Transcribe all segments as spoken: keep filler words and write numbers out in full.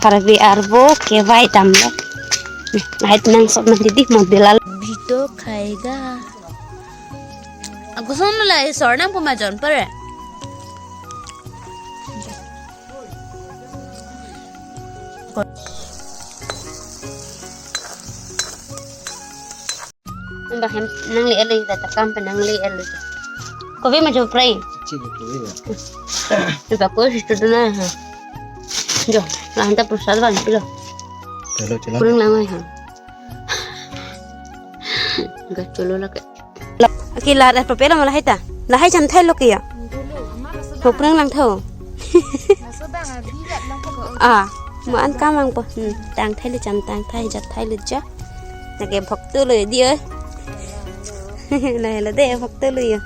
Arve arvo kevai damlo. Lahai nangsot nang didi model alo. Bito khayega. Ako son lo lai sornam ko majon pare. Nang hem nangle ele ta kam pe nangle ele. Kopi majo pray. Cik kopi ya. Nang ko situ dona ha. Jo, lahanta prasad van pilo. Chalo, chalo. Kurang lang ha. Ga cholo lake. Aki la da papela mala hai ta. Lahai cham thailo ke ya. Ho prang lang tho. Ah, mo an kam ang po. Hmm, tang thailo cham tang thai jat thailo ja. Lake bhokto lo di oi. Lahai lo de bhokto lo ya.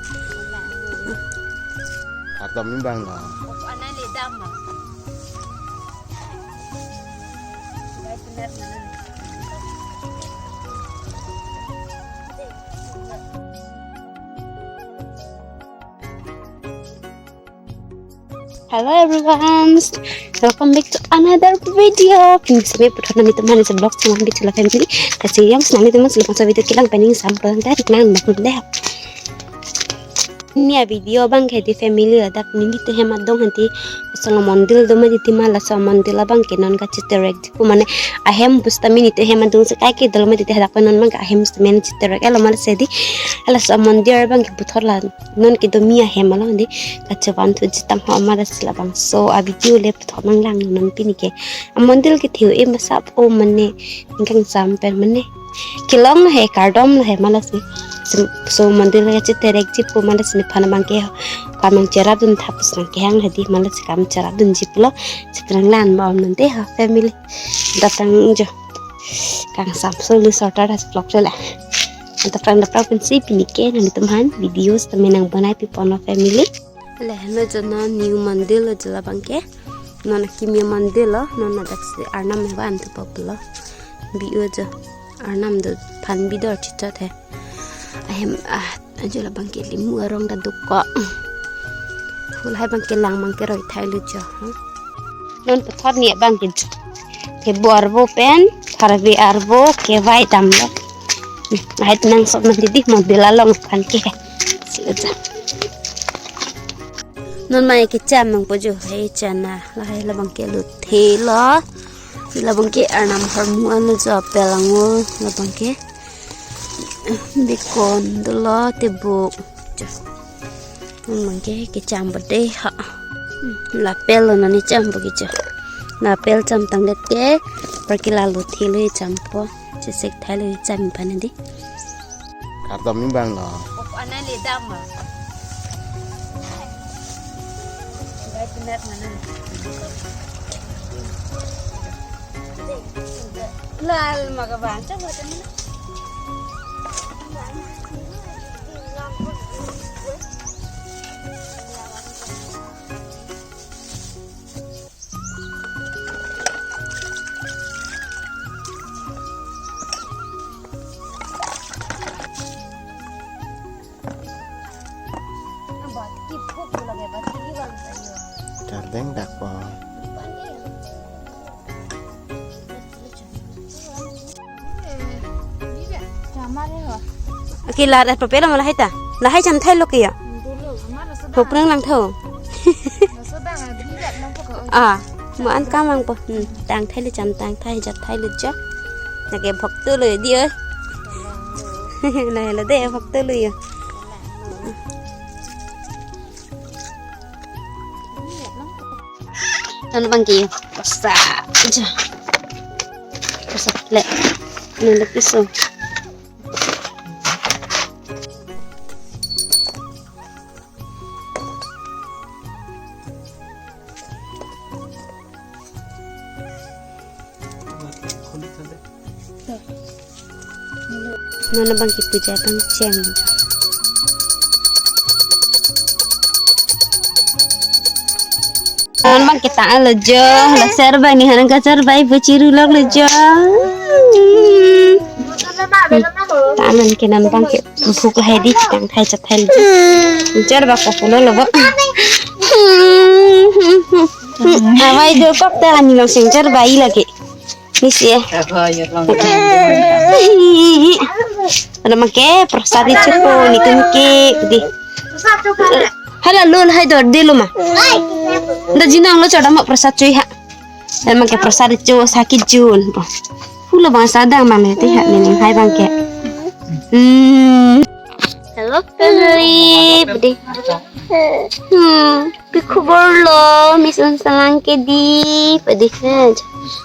Atom ni bang na. Hello everyone, welcome back to another video. Pini sini puthot nangtum aphan isi vlog channel bichula family. Kasi yang nangtum aphan isi video kelang pening sampel tadi nang nak deh. Pini a video abang ke di family ladak neli te hem adong henti solo mondil do ma di tima laso mondil abang ke non kachiterek di pu mane ahem bus tame neli te hem adong si kai ke dolo ma di te hadak non abang ke ahem bus tame neli chiterek elo mala si di laso mondil abang ke puthot la non kedo mi ahem along di kachevan thu jitang ho mala si labangso a video le puthot nanglang non pini ke a mondil ke thiu e masap o mane ingkang sampel mane kelong lo he kardom lo he mala si. Sim-, so mondil ke chiterek ji pu mala si nephan abang ke ho. Kam nangcherap dun thap si nangkehang hedi mala si kam cherap dun ji pulo. Chitrang lan ba om nante ha family. Datang jo. Kang samso lu sorta das vlog chole. Datang datang pensi pini ke nangtum aphan videos tame nang bonai pi pono family. Le, lo jo non new mondil lo jo labang ke. Non akimi mondil lo, non ladak si arnam hevan tu pop lo. Bi o jo arnam do phan bidor chichot he. Ahem ah, ajo labang ke limu arong da duk ko. Hul hai abang ke lang abang ke roi thailo jo. Hmm. Non puthot ni abang ke jo. Ke bo arvo pen, tharve arvo kevai damlo. Lahai nangsot nang didi model along aphan ke. Sila ja. Non mai kecham nangpo jo hai chana lahai labang ke luthe lo. Labang ke arnam hormu an lo jo apel ango labang ke. Bikon dolo tebuk. Jo. Labang ke kecham bade ha. Lapel lo nani cham bo ke jo. Lapel cham tangdet ke. Par ke la luthe lo cham po. Chesek thai lo cham pan di. Kardom ni bang no. Op anai le dam ma. Bai pinak mana. Lal maga bang chak bata mana. Kardeng dak po. Aki la da papela mala hai ta. Lahai cham thailo ke ya. Ho prang lang tho. Ah, mo an kam ang po. Hmm, tang thailo cham tang thai jat thailo ja. Lake bhokto lo di oi. Lahai lo de bhokto lo ya. Non abang ke kosa ja. Kosa le. Non le piso. Non abang ke puja abang cheng. Non abang ke ta lo jo, la ser bai ni hanang ka ser bai bu chiru lok lo jo. Ta non ke non abang ke bhuk lahai di tang thai chat thai lo jo. Jar ba ko pulo lo bo. Hmm, awai do kok ta ani long singjar bai lagi. Misi eh. Ada make prasad ichupo nitum ke di. Hala lol hai dor de lo ma. Da jinang lo chodam prasad chui ha. Ada make prasad ichu sakit jun. Hula bang sadang ma mete ha nining hai bang ke. Hmm. Hello, family. Budi. Hmm, pi khobor lo, Miss Unsalang ke di, budi.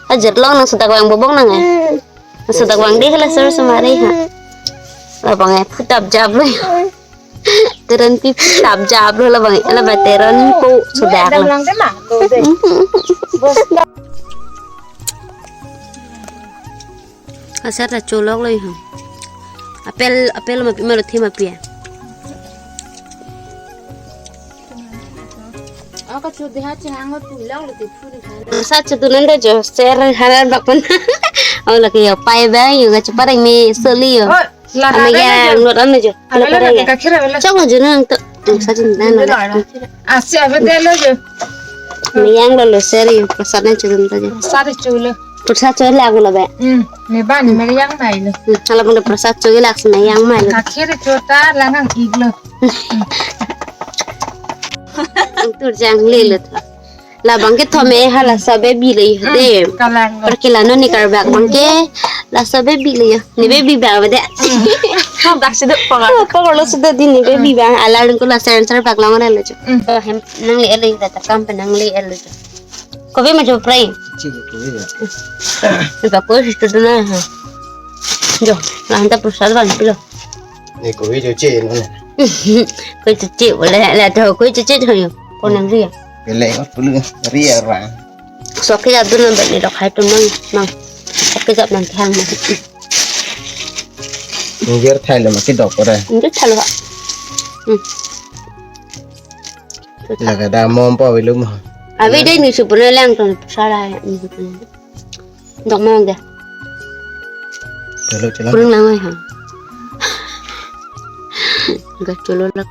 Hajar long nang sedak wang bobong nang eh. Nang sedak wang deh la sir semari ha. Labang eh putap jap lo. Teron pi putap jap lo labang eh. Labang teron pu sedak lo. Asar ta cholok lo iho. Apel, apel ma pi ma lo the ma pi. Aka chu de ha chi hang tu lang lo te phu ni kha. Sa chu tu nanda jo ser haran bak pon. Au la ke yo pai ba yo ga chu pareng me soli yo. Ame yang lo ame jo. Ala pareng. Ka khira bela. Chok lo jo nang to. Sa chu nanda. Asi ave de lo jo. Me yang lo lo ser yo prasad na chu nanda jo. Sa de chu lo. Prasad cholak lo be. Hmm, me ba ni me yang mai lo. Hmm, hala pun prasad cholak si me yang mai lo. Ka khiri chota langang ik lo. Tur jang le lo. Labang ke thome hala sa baby le de. Kalang lo. Perkila no ni karbak bang ke la sa baby le. Ni baby bak de. Dak si dok pagar. Pagar lo sudah di ni baby bak. Ala ko la sensor bak long le lo. Hmm. Hem nang le lo ta kam pe nang le lo. Kopi ma jo pray. Chili kopi jo. Iba ko situ dulu ha. Jo, la hanta prasad ban pilo. Ni kopi jo che no. Koi che che wala la to koi che che tho yo. Ko nang ri. Pele ko pulu ri ra. Sok ke jap dulu ban ni dok hai tum nang nang. Sok ke jap nang thang nang. Nungger thai le ma ke dok ko re. Nungger thai lo ha. Hmm. Lagada mom pa velu mo. Abi dei ni supuna lang ton sala ni supuna. Dok mang de. Chalo chalo. Kurang lang ai ha. Ga cholo lak.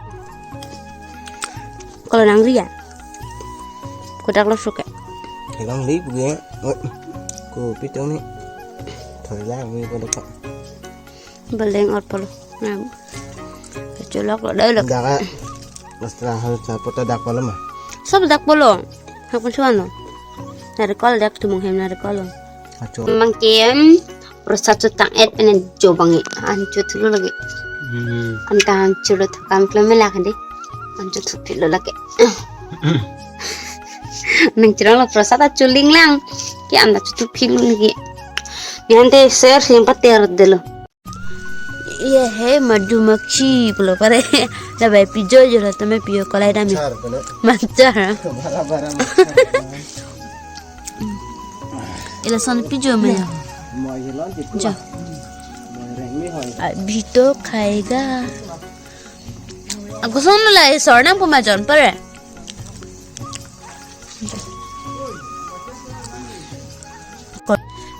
Kalau nang ria. Kodak lo suke. Lang li buge. Ko pitong ni. Thoi lang ni ko dok. Baleng or polo. Nang. Cholok lo dai lo. Dak a. Mas tra hal sa pota dak polo ma. Sob dak polo. Hak pun suan lo. Narikol dak tumung hem narikol lo. Acho. Mang kem. Prasad chutang et penen jo bang e. An chu thulo lagi. Hmm. An tang chulo thakam klem melak handi. An chu thu philo lagi. Nang chirang lo prasad a chuling lang. Ki an ta chu thu philo lagi. Yan te ser sim pater de lo. Ye he madhumakshi pulo pare. Labai pijo jo la tame piyo kolai dami. Char pele. Machar. Bara bara machar. Ila son pijo me. Mo ye lon di. Jo. Mo reng mi hoi. Abhi to khayega. Aguson la e sornam puma jon pare.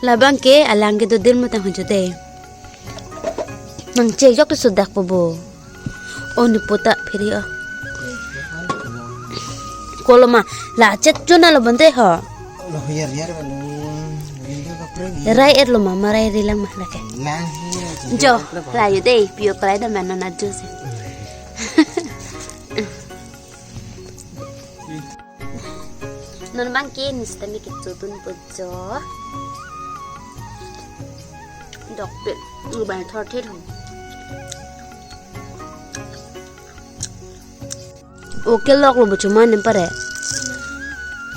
Labang ke alang ke dodel matang hajo de. Nang chejok ke sudak po bo. Oni puta phiri o. Koloma la chet chuna lo bante ho. Lo yar yar balo. Rai et lo ma marai rilang ma lake. Lang hi. Jo la yu de piyo kolai da mano na jo se. Non bang ke ni sitame kechotun po jo. Dok pe, mobile thor the thong. Oke lok lo bo chuma nem pare.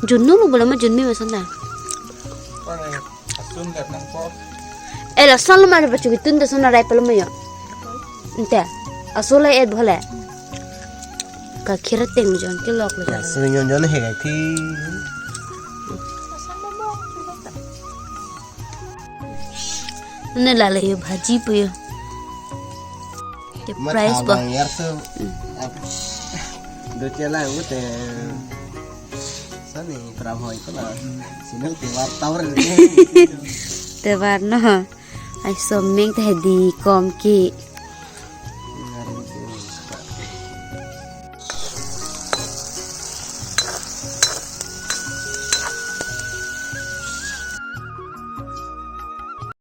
Junnu lo bolo ma junmi ma sanda. Asun gat nang po. Eh, la son lo ma ba chu tun da son rai palo ma yo. Ente. Aso la et bhole. Ka khira teng jon ke lok le. Aso nyon jon he ga thi. Ne la le yo bhaji pu yo. Te price po. Yar so. Do chela ute. Sani pram hoi ko la. Sino te war tower. Te war no. Ai som meng te di kom ki.